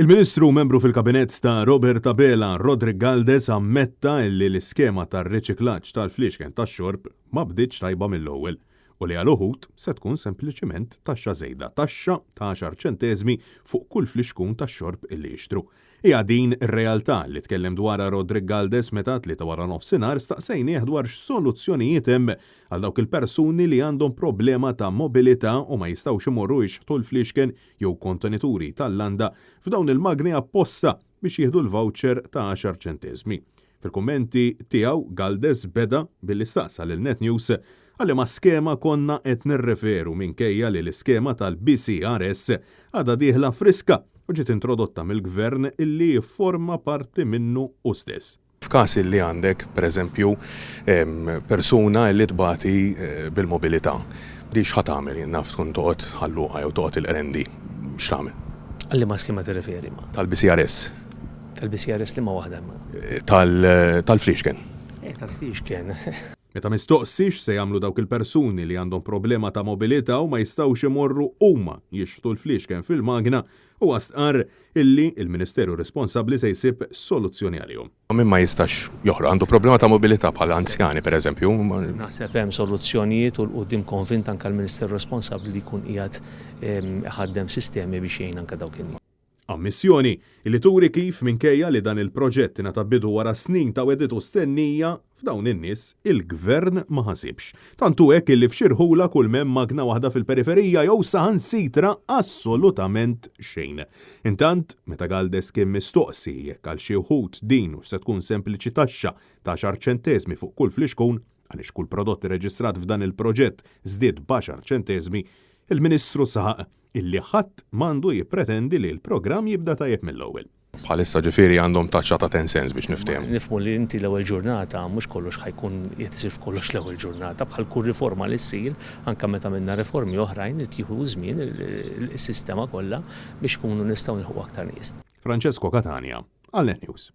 Il-Ministru u membru fil-Kabinett ta' Robert Abela, Roderick Galdes ammetta illi l-iskema tar-riċiklaġġ tal-fliexken tax-xorb ma bdietx tajba mill-ewwel u li għal uħud se tkun sempliċiment taxxa żejda, taxxa ta' għaxar ċenteżmi fuq kull flixkun tax-xorb illi jixtru. Hija din ir-realtà li tkellem dwarha Roderick Galdes meta t-Tlieta waranofsinhar staqsejnieh dwar x'soluzzjonijiet hemm għal dawk il-persuni li għandhom problema ta' mobilità u ma jistgħux imorru jixħtu l-fliexken jew kontenituri tal-landa f'dawn il-magni apposta biex jieħdu l-voucher ta' għaxar ċenteżmi. Fil-kummenti tiegħu, Galdes beda billi staqsa lil Net News għal liema skema konna qed nirreferu minkejja li l-iskema tal-BCRS għadha dieħla friska u ġiet introdotta mill-Gvern illi jifforma parti minnu hu stess. F'każ illi għandek, per eżempju, persuna illi tbati bil-mobilità, di x'ħa tagħmel? Jien naf tkun toqgħod Ħal Luqa jew toqgħod il-Qrendi, x'tagħmel? Għal liema skema tirreferi imma? Tal-BCRS. Tal-BCRS liema waħda imma? Tal-fliexken. Eh, tal-fliexken. Meta mistoqsi x'se jagħmlu dawk il-persuni li għandhom problema ta' mobilità u ma jistgħux imorru huma jixħtu l-fliexken fil-magna, Huwa stqarr illi l-Ministeru responsabbli se jsib soluzzjoni għalihom. Min ma jistax joħroq, għandu problema ta' mobilità bħal anzjani pereżempju. Naħseb hemm soluzzjonijiet u 'l quddiem konvint anke l-Ministeru responsabbli li jkun qiegħed iħaddem sistemi biex jgħin anke dawk in-nies. Ammissjoni illi turi kif minkejja li dan il-proġett ingħata bidu wara snin ta' wegħdiet u stennija, F'dawn in-nies il-Gvern ma ħasibx. Tant hu hekk illi f'xi rħula kull m'hemm magna waħda fil-periferija jew saħansitra assolutament xejn. Intant, meta Galdes kien mistoqsi jekk għal xi wħud din hux se tkun sempliċi taxxa ta' għaxar ċenteżmi fuq kull flixkun, għaliex kull prodott irreġistrat f'dan il-proġett żdied b'għaxar ċenteżmi, il-Ministru saħaq illi ħadd m'għandu jippretendi li l-programm jibda tajjeb mill-ewwel. Bħalissa ġifieri għandhom taxxa ta' ten cents biex niftehmu. Nifhmu li inti l-ewwel ġurnata mhux kollox ħa jkun qiegħed isir f'kollox l-ewwel ġurnata, bħal kull riforma li ssir, anke meta għamilna riformi oħrajn irid jieħu żmien is-sistema kollha biex nkunu nistgħu nilħqu aktar nies. Francesco Catania, għal Net News.